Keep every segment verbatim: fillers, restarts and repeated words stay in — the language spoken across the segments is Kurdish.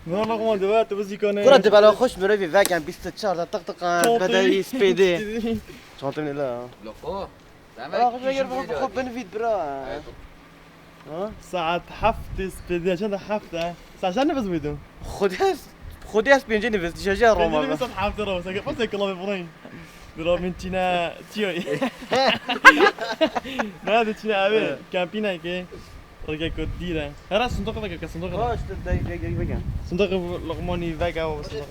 Ne loqman dibe, tu bizî kane. Kura dibela xweş mirovî vekin bîst û çar de tiq tiqan, bedewî spêdê. Çanta min la. Loqo. Bira xwe veger bixwe bixwe binivît bira. Ha? Saet heft spêdê, çend heft e? Saet çend nivîs bûydin? Xwedî ez, xwedî ez pêncê nivîs, şeşê roma. Pêncê nivîs saet heft roma, seke pas ek kilavê burayî. Bira min çîne çiyo. Ne de çîne abi, kampînekê. Rêkek ku dîr e. Hera sindoq veke, ke sindoq veke. Baş, de, de, de, de, veke. Sindoq loqmanî veke o sindoq.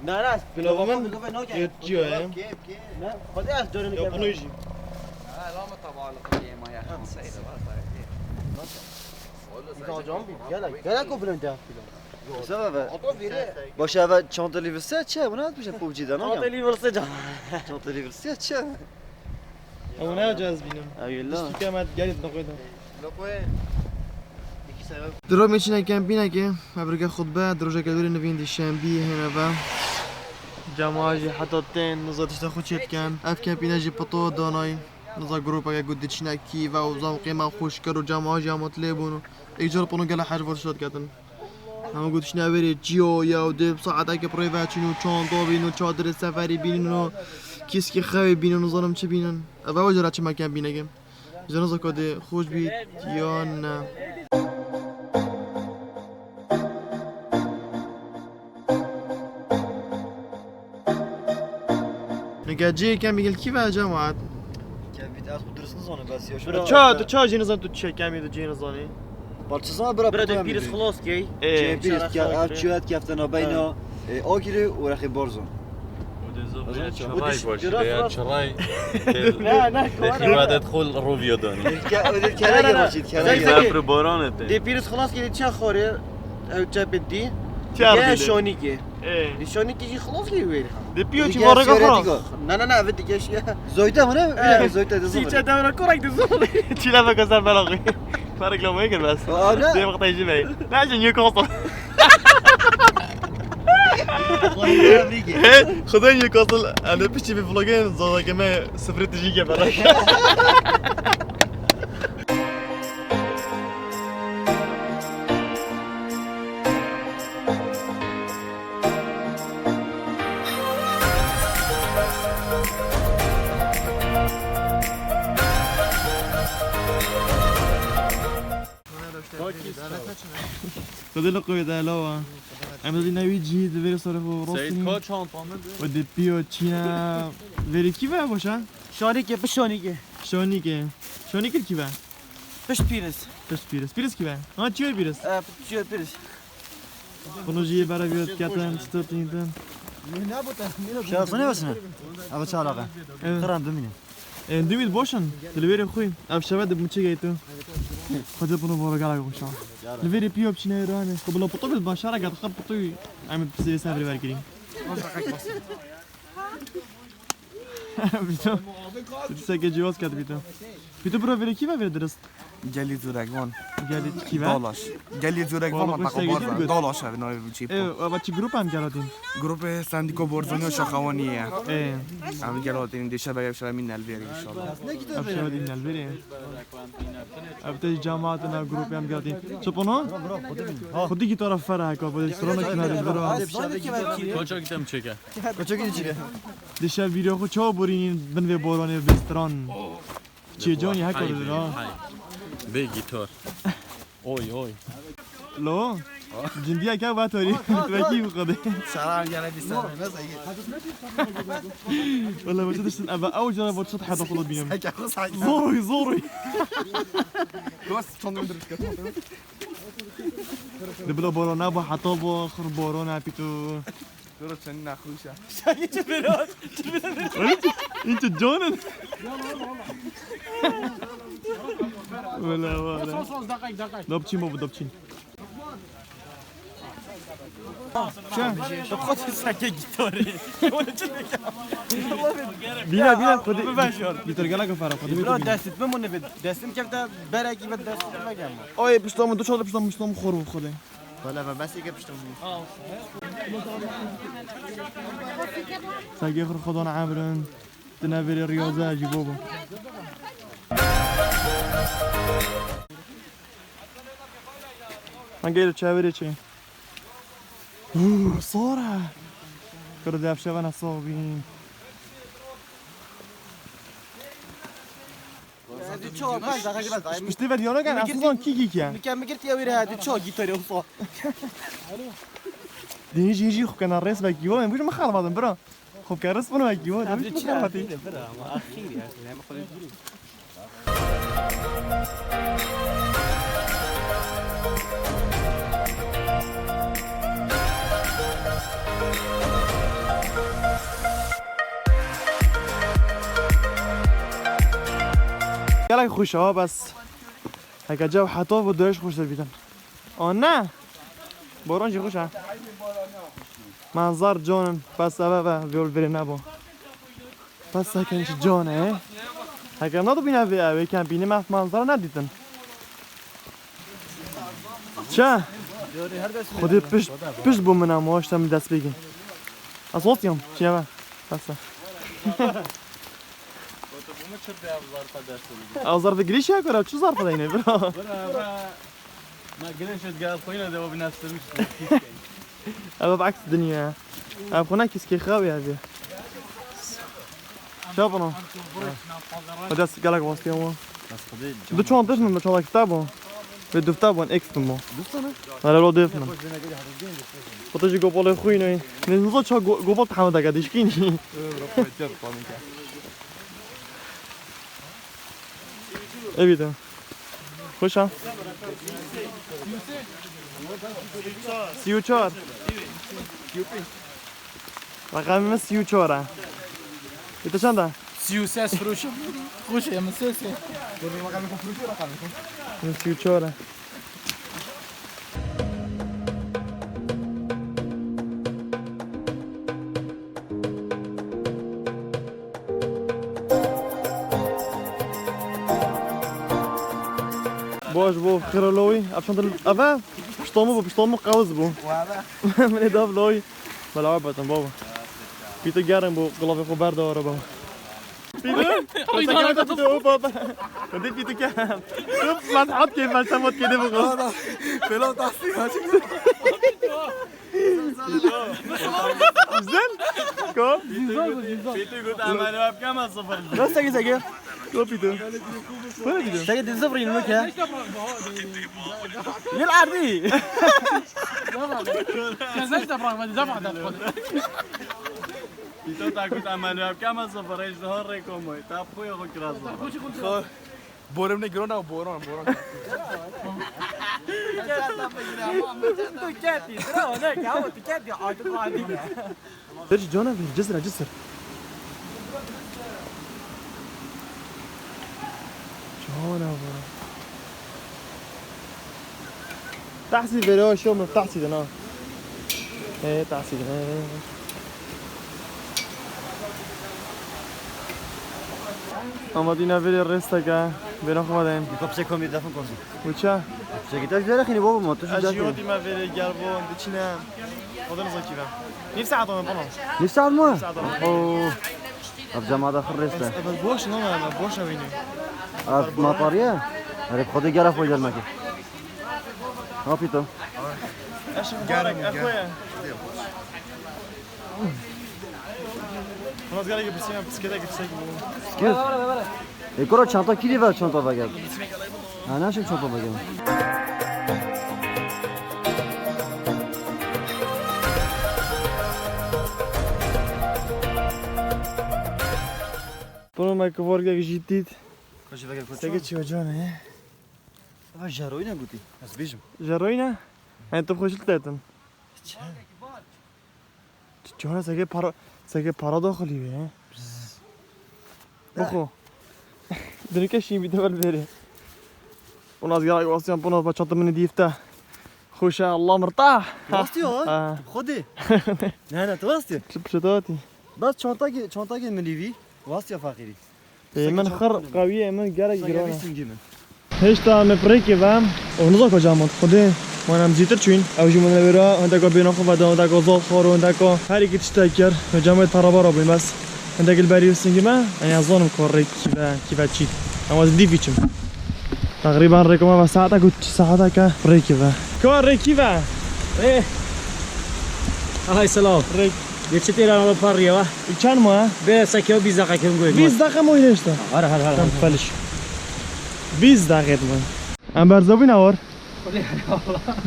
Na, na, Bila loqman min, yo, çiyo ye? Ne, xwedî ez dönüm. Yo, bunu jî. Gel, gel, ko bilin de. Baş eve çantelî vise çi? Buna dibêje PUBG de, ne? Çantelî vise can. Çantelî vise çi? Ew ne caz bînim. Ew yella. Diştî ke me gelî noqê de. Loqoyê. Diro me çine kempînekê, me birge xutbe, di rojeke dorê nivîn dî şembî hêne ve. Cema jî heta tên, niza tişta xwe çê dikin. Ev kempîne jî pito danay. Niza grûpeke ku diçine kî ve û zewqê me xweş kir û cema jî hema tilê bûn û êk car pino gele hej vor şad ketin. Hema gotişine verê çiyo ya û dê saeteke pirê veçin û çanta bîn û çadirê seferî bînin û kîskî xewê bînin û zanim çi bînin. Ev ew jara çi me kempînekê. Ji niza ku dê xweş bît yan ne. Nike cihê kemî gel kî ve cemaat? Kevît ez xwe dirist nizanim bes ya. Bira, ça, tu ça jî nizan tu çi kemî tu cihê nizanî? Bal çi zan bira. Bira de pîriz xilas key. Ê. Çi pîriz ke ev çiyat kefte nabeyna, e, Agirî û Rexê Barzan. O de zor ya, çavay başı de ya, çavay. Ne, ne, hivadet xol roviyo doni. Ke, o de kere gel başit, kere gel. Zefri boranete. De pîriz xilas key de çi xorê, ew çepê dî. Çar bile. Şonî key. Ê. Di şonî key jî xilas key wêrî. Di piyo çi vara xora. Na, na, na, ev dike şiya. Zoyte mi ne? Ee, zoyte de zor. Sîçe devra korek de zor. Çile be kasa bela koy. Fark la moye bas. Aa, ne? Dê wexta jî bey. Ne jin Newcastle. He, Xwedê Newcastle, em de piçî vê vlogê zor ke me sifrê tijî ke bela. Xwedê li qewê de lawa. Em dî newî cî di vê sorê xwe rastî. Seyîd ka çanta min de. Û di piyo çiya. Verî kî ve boşa? Şanîkê, bi şanîkê. Şanîkê. Şanîkê kî ve? Pişt pîriz. Pişt pîriz. Pîriz kî ve? Ha, çiyo pîriz. E, çiyo pîriz. Bunu jî beraber ketin, çıtır tintin. Şerefine versin. Abi çalağa. Evet. Kıran dumine. E, dumî boşun. Dilberê xwe. Ev şeve de muçe geytu. Xwedê bunu bora gala goşa. Dilberê piyo biçine rane. Xwe bila putu bil başara gat xwe putu. Em pisê sebrê verkirî. Bîto. Seke cihaz ket bîto. Bîto bira verê kî ve verê dirist? Gelî Zûrek van. Gelî kî ve? Dalaş. Gelî Zûrek van, mantaka Barzan. Dalaş ev navê çî. E, ava çi grup em gel hatîn? Grupê Sendîko Barzanî û Şaxawanî ye. E. Em gel hatîn dê şebe ev şebe mîn nelvêr inşallah. Ev şebe dîn nelvêrê. Ev te cemaatê na grupê em gel hatîn. Çi pono? Xwedî gîtara fera heka, bu strana kinarê bira. Koçak dem çeke. Koçak çeke. Dişev vîdeo xwe çawa borînîn bin vê boranê vê stran. Çêcanî heko dide ha. Bê gîtar. Oy, oy. Lo? Cindiya ke va torî. Tuwekî bu qadê. Salam gele bir sene. Nasıl iyi? Wala bu diştin eve ew cara bu çat hada xulu bînim. Zor oy, zor oy. Dost çantamı dürüst götürdüm. Di bila borona bu hata bu xir borona pîtu. Duro çend nexweş e. Şakî çi bira? Çi bira? Înçe can in. Wala, wala. Sos, sos, dakika, dakika. Dopçîn baba, dopçîn. Çe? Xwedî seke gîtarê. Bîna, bîna, xwedî gîtar gela kafara, xwedî. Bira, destî bimûne, destî kefte berekî ve destî vegem. Ay, pişta min, du çar pişta min, pişta min xor bû xwedî. Wala me mesê ke pişta min. Segê xir xwe dana emrin. Dine verê riyaze jî bo bo. Hangi çevirê çi? Uuu, sor e. Kuro, di ev şevena sox bîn. Hadi çok, ben daha gibi. Piştî ve diyana gel, Mükemmel. Aslında kî kî ya. Mükemmel girdi ya, bir hadi çok gitar yoksa. Dî jî jî xwe kena rês vekî wo, em bûjî mixalifadin bira. Xwe ke rês bûn vekî wo, em bûjî mixalifadin. Bira, ama axir ya, yani xwe. Gelek xweş e, bes heke cew heta bû, duyş xweştir bîtin. A ne? Boran jî xweş e. Manzar canin, bes eve ve, vê ol verê nebû. Bes sekin ji can e. Heke nadibîne vê ew ê kempînê me ev manzara nedîtin. Çi? Xwedê pişt, pişt bû min ama, işte min dest pê kir. Ez hostiyam, çi ye be? Bes e. Ew zarfê girîşe kara, çi zarfê deyne bira? Bira, bira. Ma gelin şöyle gel koyuna da o binastırmış. Ev bi aks dinya. Ev xwe ne kîskê xew ya vê. Şapano. Hadi gelek wastiya wa. Du çanta min, çanta kitab o. Ve dufta bon, ekstra mo. Dufta ne? Hele lo def min. Foto ji gopolê xwînê. Ne nizo ça go-, gopol tahmil daka dişkînî. Evî de. Xweş e. Sî û çar. Reqemê min sî û çar e. Ê te çend e? Sî û ses firoşim. Xweş e, min ses e. Min sî û çar e. Baş bû, xêr lo wî. Ev çend ev e? Pişta min bû, pişta min qewz bû. Min ê dav lo wî. Bela betin baba. Pîto gerin bû, gulavê xwe berda araba. Pîto? Rîna Pîto, baba. Hadi pîto ke. Hop, lan hat ke, ben sen hat ke de bu. Pelo taksi açık. Güzel. Ko? Pîto got, ama ne yapacağım, sıfır. Nasıl güzel gel? Ko pîto? Ko pîto? Sen de sıfır yirmi ke. Yıl ardi. Sen de bırakma, devam et. Pîto ta got, ama ne yapacağım, sıfır. Hiç daha rekomoy. Ta puyo ko kiraz. Borê min ê giron e, boran, boran. Tu ketî, bira, ne, kawo, tu ketî, aydın, aydın. Ver ji cana ver, cisir, cisir. Cana ver. Tahsî ver, o şo min tahsî de na. Ê, tahsî de, ê. Ama dîna verê rêsteke, bêna xwe deyin. Kapsê komî defin konzî. Uça? Kapsê gita jere xini baba ma, tu şu Ez jî jate. Hotî me verê gel bo, diçine. Xwe de nizakî ve. Nîv saet ame bana. Nîv saet mi? Saet ame. Oo. Ev cemada xir rêste. Ev boş ne, ev boş evînî. Ev matariye? Erê xwedê gera xwe dermekê. Hapî to. Eşim gerek, ev xwe ye. Biraz gel, pirsîna bisiklete gitsek bu. Bisiklet? E, kura çanta kîrî ver, çanta vegel. Ha, ne şey çanta vegel. Bunu me kivargek jî dît. Kaçı vegel koçum? Sege çi hocam he? Ava jeroyna gotî. Ez bêjim. Jeroyna? Yani tu xweşil tetin. Çi? Çi çora sege para, sege para daxilî wê, he? Bixo. Dinike şîn bî devel verê. Ona ez gerek wastiyan, pona ba çanta min dîfte. Xweşe, Allah mirtah. Wastiyo, ha? Ha. Xwedê. Ne, ne, tu wastiyo. Çi pişetatî? Bas çantakê, çantakê min dîvî. Wastiya feqîrî. Ê, min xir qewî ye, min gerek giran e. Singê min. Hêşta me pirêkê ve, û niza ku cama xwedê, wan em zîtir çûyîn. Ew jî min re wêra, hindeka bêna xwe veda, hindeka zaf xwar û hindeka her yekî tiştek kir. Cama parabara bûn bes. Hindek li berî singê me, yani ez zanim ku rêkî ve, kî ve çît. Em ez dîvî çim. Teqrîben rêka me ve saetek û çi saeteke rêkî ve. Ka rêkî ve. Ê. Hay selam. Rek. Geçit êran ala par riya. Çend ma? Be seke bîst deqe kim goy. Bîst deqe moy hêşta. Har, har, har, har. Feliş. Bîst deqe ma. Em berzabî ne war?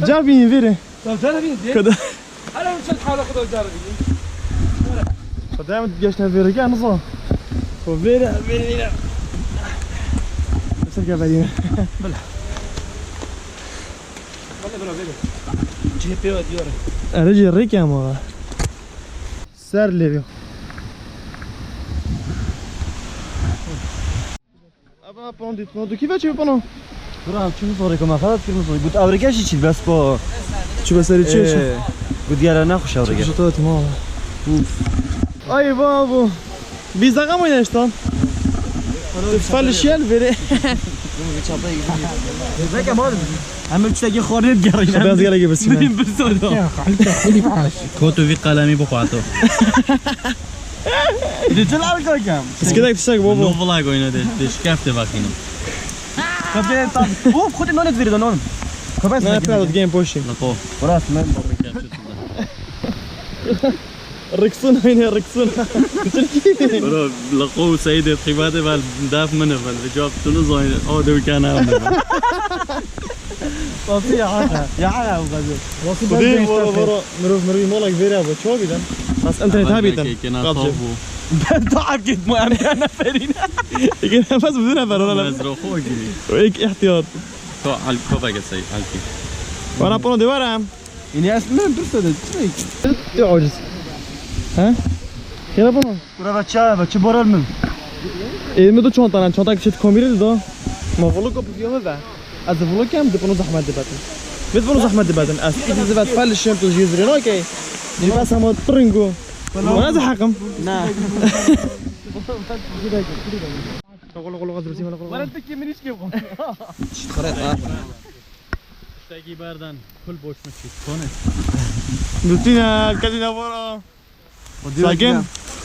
Cavîn vêre. Tabii canım, değil. Kada. Hala bir şey hala kadar canım. Kada em geç ne vêre gel nasıl? O vêre, vêre, vêre. Mesela gel vereyim. Bela. Bela, bela, bela. C H P var diyor. Aracı rek ama. Ser levyo. Ava pano dit, no, tu kî ve çi pano? Bura, çi mi sorê koma xelat kir mi sorê. Gut avreke şi çi bes po. Çi beserê çi çi? Ee, gut yara ne xoş avreke. Çi to timo. Ay babo. Biz de kamoy neştan. Falişiyel veri. Zeka mal. Hem üç tane xornet gerek. Biraz gerek bir şey. Benim bir soru. Kotu bir kalemi bu kuato. Dê çi lal kakem? Piskilek tiştek babo. No vlog oyna de, de şikefte bakayım. Kapıya tam. Hop, xudi nonet verî de non. Kapıya. Ne yapıyor game poşi? Lako. Burası ben. Rıksın oyna rıksın. Bro, lako seyde xibate vel daf mene vel cevap tunu zoyne. O de kana. Sasi ya haka. Ya haka bu kadar. Xwedê vara vara mirov mirov malek vêre bû. Çawa bîdin? Bas internet ha bîdin. Kena tabu. Ben taab git mu em ne ferîne. Eke nefes bu ne ferîne. Ez roxo giri. Ek ihtiyat. To al kova getsey alki. Vara pono de vara. Yine esmen dursa da çi? Te aciz. Ha? Kera pono. Kura ve çay ve çi boral min? Elime de çantanan, çantak çet komiri de. Ma vlog bu yolu da. Ez vlog kem de bunu zahmet de batın. Ve bunu zahmet de batın. Ez iki de vet paylaşım tu yüz lira okey. Ni bas ama pringo. Bana da hakkım. Na. Wala tekî min îşkê xwe. Şit xirêt ha. Tiştekî berdan kul boş min çî. Tone. Dutîne, kedîne vora. Sakin.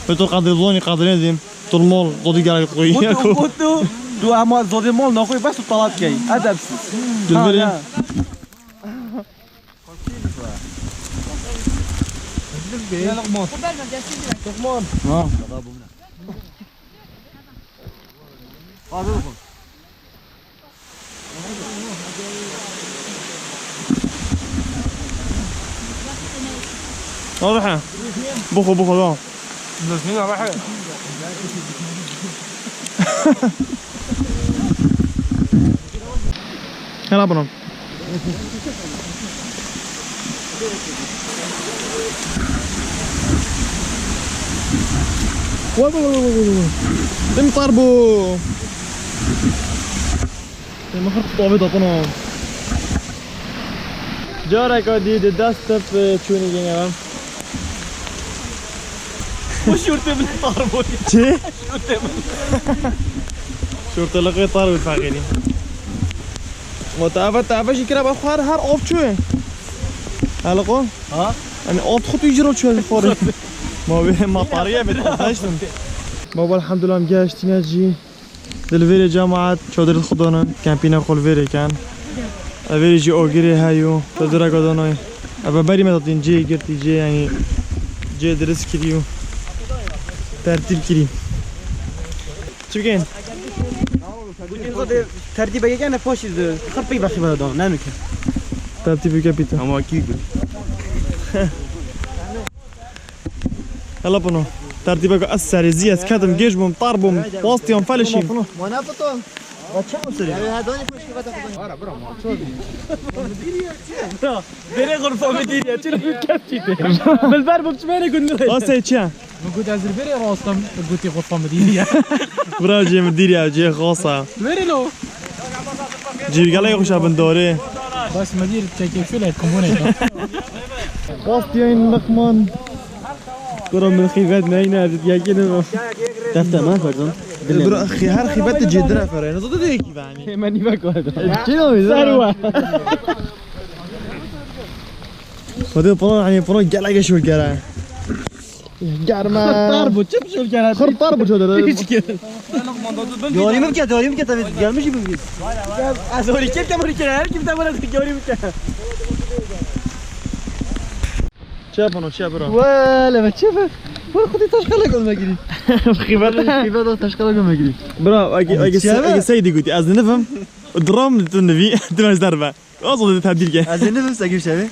Ve tu qadrê zonî qadrê zî. Tu mol zodî gerek koyî. Botu, botu. Tu ama zodî mol naxoy bes tu talat key. Edepsiz. Dilberî. Ha, ya. Ya Luqman. Luqman. Ha. Hadi Luqman. Al ruhe. Buxu, buxu, da. Nasıl ya ruhe? Hela bunu. Wa, wa, wa, wa, wa. Tim tar bu. Tim har tavê datana. Careka dî di dest tep, e, çûnî gêne ben. Bu şortê min tar bû. Çi? Şortê min. Şortê li qê tar wî feqîrî. Ma te eve, te eve jî kira be xwar her av çû. Heliqo? Ha? Yani av xwe tu jî ro çû xwarê. Ma wê, ma pariye bê, tu neştin. Baba elhamdülillah em geştine jî. Di li vêrê cemaet çadirê xwe danin, kempîna xwe li vêrê ken. Ev vêrê jî agirê heyo, çadireka danayê. Ev berî me datîn cê girtî, cê, yanî cê dirist kirî û tertîb kirî. Çi bikeyn? Tertîbeke ne paşî di xir pey bexî bada dan, ne nuke. Tertîbeke pîta. Ama kî got. Hela pino. Tertîbeke ez serê zî ez ketim gêj bûm, tar bûm, pastiyan felişîm. Mana pito. Ba çawa serê? Ara bira ma çawa. Bira, bere xurfa medîriye, çi lût kef çîte. Bilber bûm çi bere gundure. Asê çi? Min got ez li bere rastim, gotî xurfa medîriye. Bira cê medîriye, cê xasa. Bere lo. Cî gelek xweş e bin dorê. Bas medîr çekê şule kumbone. Bastiyan Luqman. Kuro min xîbet neyne, ez yekî nînim. Defte me, Ferzan. Bira, xî-, her xîbet de cêdire fere. Ne zode de yekî bani. Hemen nîve koydu. Çi ne? Serwa. Xwedê pano, hani pano gelek şûr kere. Germe. Tar bu, çi şûr kere? Xir tar bu çadır. Hiç kere. Yarım ke, yarım ke tabii gelmiş gibi. Ez orike, orike, her kim de bana yarım ke. Çi yapın o, çi yapın o? Wele be, çi be? Wele xwedî taşqala gel me girî. Xîbet. Xîbet o, taşqala gel me girî. Bira, agi, agi, çi se-, yapın? Agi Seydî gotî, ez ninivim. Diram tu nivî, tu ez derve. Az oldu tebdîl gel. Ez ninivim, se gir şevê.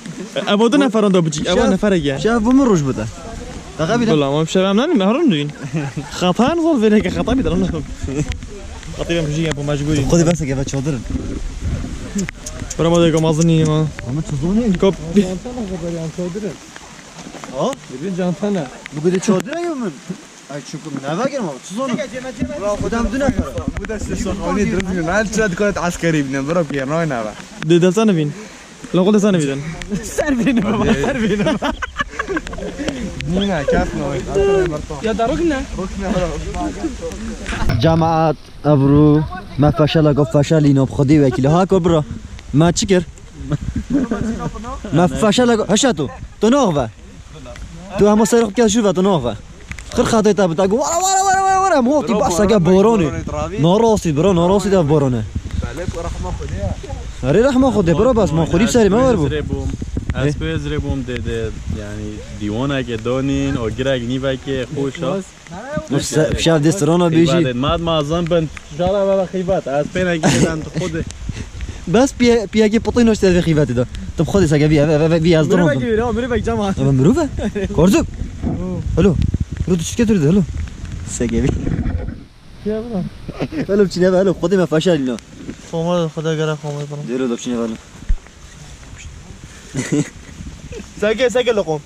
Ev o du neferan da biçîk, ev neferek gel. Şev bu min roj bide. Daqa bîne. Wala, ama şev em nanî, mehrum duyun. Xatan zor vêreke xata bî, diram. Xatî ben biçîk, bu mecbûrî. Xwedî ben se gel çadirin. Bira ma de gamazın iyi ma. Ama çizon iyi. Kop. Ha? Bibî cantana. Bu kadar çadır yok mu? Ay, çünkü ne var ki ama, tuz onu. Ulan, bu da, bu da ses yok. Onu durmuyor. Ben şöyle dikkat et, askeri binen, bırak bir yerine oyna be. De, de sana bin. Lan, kol de sana bin. Ser benim baba, ser benim. Nina, kâf ne oyun? Ya da rukne. Cemaat, ebru, me feşela go feşelî no, xwedî wekîlî. Ha, ko bro. Me çi kir? Me feşela go, heşa tu. Tu ne axve? Tu hema ser xwe jû ve, tu naxve. Xir xatê te bi te got, wara, wara, wara, wara, wara, motî basa ge boronê. Narastî, bira, narastî de borone. Erê rehma Xwedê, bira, bas, ma xwedî serê me ver bû. Ez pê zirê bûm, dê, dê, yani, dîwaneke danîn, agirek nîveke xweş a. Şev dê strana bêjî. Xîbat, mad mazin bin. Jara baba xîbat. Ez pêne gidan tu xwedê. Bes piye, piyekê pitî noşte vê xîbatê de. Tu xwedê seke vî, vî, vî, vî ez dirom. Mirvek yû, mirvek cema. Ama mirove. Korzuk. Hello. Hello, tu çike tu de, hello. Seke vî. Ya buna. Hello, çine be, hello. Xwedê me feşelîna. Xoma, xwedê gere xoma bana. Dero da çine be, hello. Seke, seke loqom.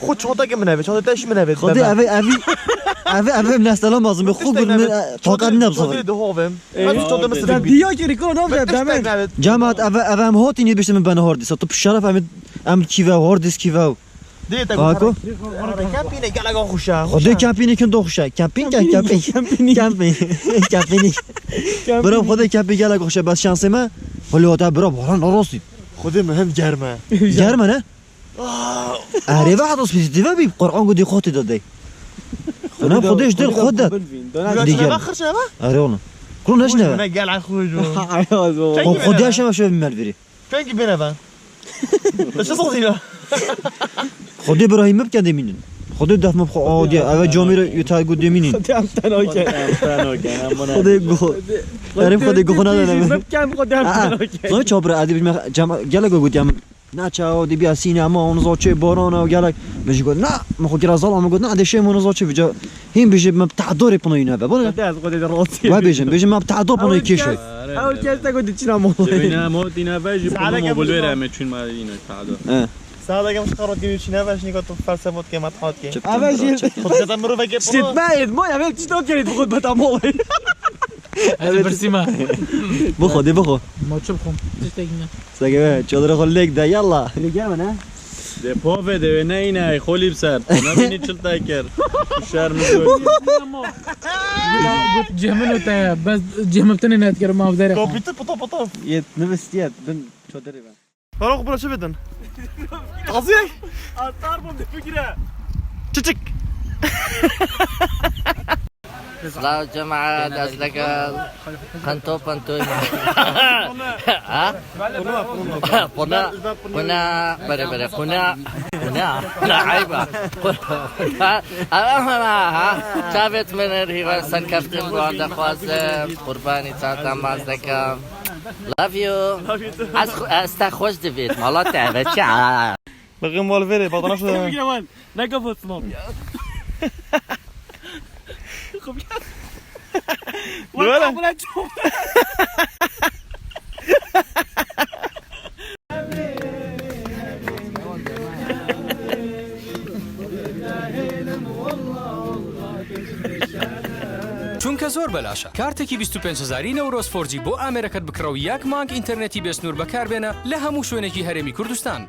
Xwe çanteke min hebe, çanteke te jî min hebe. Xwedê eve, evi, eve, eve nestela mazim be. Xwe min, e, taqet ne bizavim. Çanteke de hovem. Ez çanteke min. Diya ki riko nav de, demen. Cemaat, eve, eve em hotî nî bişte min bena hordîsa. Tu şeref em, em kîve, hordîs kîve. Dê te. Kako? Kempîne gelek xweş e. Xwedê kempîne kin do xweş e. Kempîn ke, kempîn. Kempîn. Kempîn. Kempîn. Bro, xwedê kempîn gelek xweş e. Bes şansê me. Holo ta bro, boran rostî. Xwedê me hem germe. Germe ne? Erê ve heta spîsî ve bî, Qur'an got dê xotê de dey. Xuna Xwedê ji dil xwe de. Dî gel. Xirçe be? Erê oğlum. Kuru neşne be? Ne gel xwe jo. Xo-, Xwedê şema şöyle bir merviri. Peki bine ben. Taşı sozîna. Xwedê Ibrahîm me bike demînin. Xwedê def me bixwe awa diye. Eve camî re yê te got demînin. Xwedê em tena ke. Xwedê go. Erê Xwedê go xuna de. Mebkem Xwedê em tena ke. Zan çapra adi bime cam gelek got yam. Na çawa dê biya sînema, onu zaçê borana û gelek. Min jî got, na, min xwe kira zalam, min got, na, dê şê min onu zaçê bica. Hîn bijî min bi tehdorê pinoyî nebe. Bana. Hadi ez xwedê de rastî. Wa bêjim, bêjim min bi tehdor pinoyî kêşe. Ew kes te got çîna molayî. Çîna mo, dîna ve jî bu mobilê re me çûn me yine tehdor. He. Saadeke min xwe rot gibi çîna ve şini got felsefot ke, mathat ke. Eve jî. Xwe kata miroveke. Şit me êd mo ya ve çîna kerî xwe beta molayî. Ez birsî me. Bixwe, dê bixwe. Ma çi bixwim? Tiştek ne. Sege be, çadira xwe lêk de, yalla. Lê germe ne? Dê pove de wê neyne, xolî bi ser. Nabînî çil te kir. Şer mi gor. Got cem min û te ye. Bes cem min tenê net kir, ma bi derê xwe. Kapî tu pita pita. Yet, nivistiyet, bin çadirê ben. Para xwe bira çi bidin? Taziyek. Atar bûm, dipikire. Çiçik. Silav cemaat, ez legel Qento Pentoy me. Ha? Quna, quna, bere, bere, quna, quna, ne ayba. Quna, ha? Çavêt min er hîva serkeftin wan dixwazim, qurbanî çatan maz dekem. Love you. Love you too. Ez xwe, ez te xweş divêt, mala te eve çi, ha? Lixim wal verê, badana şo. Bigire wan. Ne gafot snom. Duvara. چونکە زۆر بەلاشە. کارتێکی بیست و پێنج هەزاری نەورۆز فۆر جی بۆ ئامێرەکەت بکڕە و یەک مانگ ئینتەرنێتی بێسنوور بەکاربێنە لە هەموو شوێنێکی هەرێمی کوردستان.